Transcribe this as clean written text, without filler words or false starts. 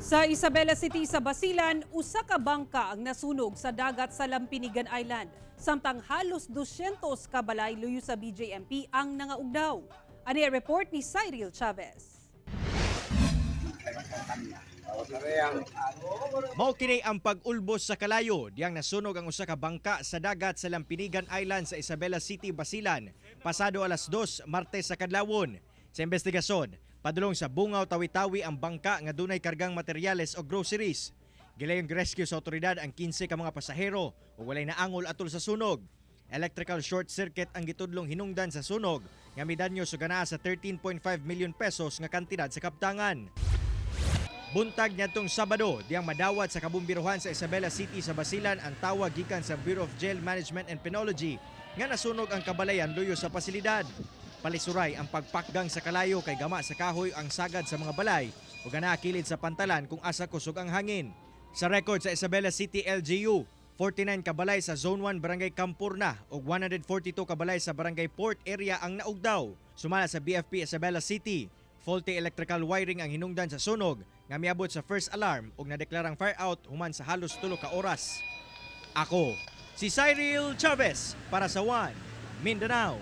Sa Isabela City sa Basilan, usa ka bangka ang nasunog sa dagat sa Lampinigan Island. Samtang halos 200 ka balay luyo sa BJMP ang nangaugdaw. Ani ang report ni Cyril Chavez. Mao kini ang pag-ulbos sa kalayo diyang nasunog ang usa ka bangka sa dagat sa Lampinigan Island sa Isabela City, Basilan, pasado alas 2 Martes sa kadlawon. Sa investigasyon, padulong sa Bungaw, Tawi-Tawi ang bangka nga dunay kargang materyales o groceries. Gilayong rescue sa otoridad ang 15 ka mga pasahero ug walay naangol atol sa sunog. Electrical short circuit ang gitudlong hinungdan sa sunog nga midanyo suganaa sa 13.5 million pesos nga kantidad sa kaptangan. Buntag niadtong Sabado, diyang madawat sa kabumbiruhan sa Isabela City sa Basilan ang tawag gikan sa Bureau of Jail Management and Penology nga nasunog ang kabalayan luyo sa pasilidad. Palisuray ang pagpakgang sa kalayo kay gama sa kahoy ang sagad sa mga balay ug kilid sa pantalan kung asa kusog ang hangin. Sa record sa Isabela City LGU, 49 kabalay sa Zone 1 Barangay Campurna ug 142 kabalay sa Barangay Port Area ang naugdaw. Sumala sa BFP Isabela City, faulty electrical wiring ang hinungdan sa sunog nga miabot sa first alarm ug nadeklarang fire out human sa halos 3 ka oras. Ako, si Cyril Chavez para sa One Mindanao.